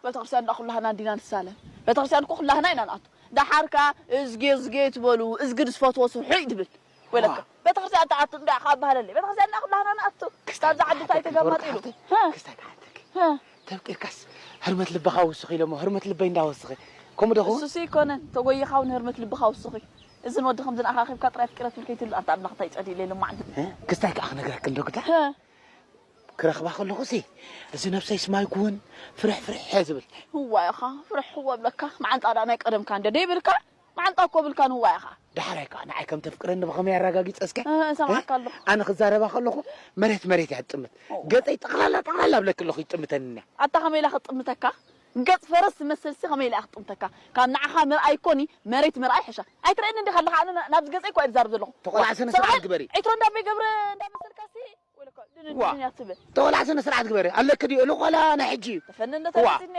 ቤተክርስትያን እንዳ ኩላህና እንዲና ንሳለም። ቤተክርስትያን እኮ ኩላህና ኢና ንኣቱ። ደሓርካ እዝጌ እዝጌ ትበሉ፣ እዝጊ ዝፈትዎ ስርሑ እዩ ትብል። ወለካ። ዋ። ቤተክርስትያን ተኣቱ እንዳ ካብ ባህለለይ። ቤተክርስትያን እንዳ ኩላህና ንኣቱ። ክስታይ ካብዛ ዓዲ እንታይ ተሓተኪ ተገማጢሉ? ወርቂ ሃ። ክስታይ ተሓተኪ። ሃ። ተብቂርካስ ህርመት ልብኻ ውስኺ ኢሎሞ፣ ህርመት ልበይ እንዳወስኺ። ከምኡ ዶ ኸውን? እሱሲ ይኮነን። ተጎይኻ እውን ህርመት ልብኻ ውስኺ። እዚ ንወዲ ከምዚ ንኣኻ ኣኺብካ ጥራይ ኣፍቂረትኒ ከይትብል፣ ኣንታ ኣምላኽ እንታይ ጸሊለ ኢሉ ማዕድ። እ? ክስታይ ከኣ ክነግረኪ እንዶ ግዳ? ሃ። ክረኽባ ከለኹሲ፣ እዚ ነብሰይ ስማይ ኩውን ፍርሕ ፍርሕ እየ ዝብል። እዋይ ኢኻ፣ ፍርሕ እወ እብለካ። መዓንጣ ደኣ ናይ ቀደምካ እንደ ደይብልካ፣ መዓንጣ እኮ ብልካ ንዋይ ኢኻ። ደሓራይ ከኣ ንዓይ ከም ተፍቅረኒ ብኸመይ ኣረጋጊጸ እስከ? እ፣ እሰምዓካ እ? ኣለኹ። ኣነ ክዛረባ ከለኹ መሬት መሬት እያ ትጥምት። ኦ። ገጸይ ጠቕላላ ጠቕላላ ኣብለኪ ኣለኹ ይጥምተኒ እያ። ኣታ ከመይ ኢላ ክትጥምተካ? ገጽ ፈረስ ዝመስልሲ ከመይ ኢላ እያ ክትጥምተካ? ካብ ንዓኻ ምርኣይ ኮኒ መሬት ምርኣይ ሕሻ። ኣይትርእየኒ እንዲኻ ኣለኻ? ኣነ ና-፣ ናብዚ ገጸይ እኮ እየ ዝዛረብ ዘለኹ። ተቆላዕ ስነ ስርዓት ሰብኣይ ግበሪ። ዒትሮ እንዳበይ ገብረ እንዳመሰልካሲ ወለኮ ድንን ዋ። ድንን እያ ትብል። ተቆላዕ ስነ ስርዓት ግበሪ። ኣለኪ ድዩ? እሉ ቆላ ናይ ሕጂ እዩ። ተፈኒ እንደ ዋ። ተፈኒ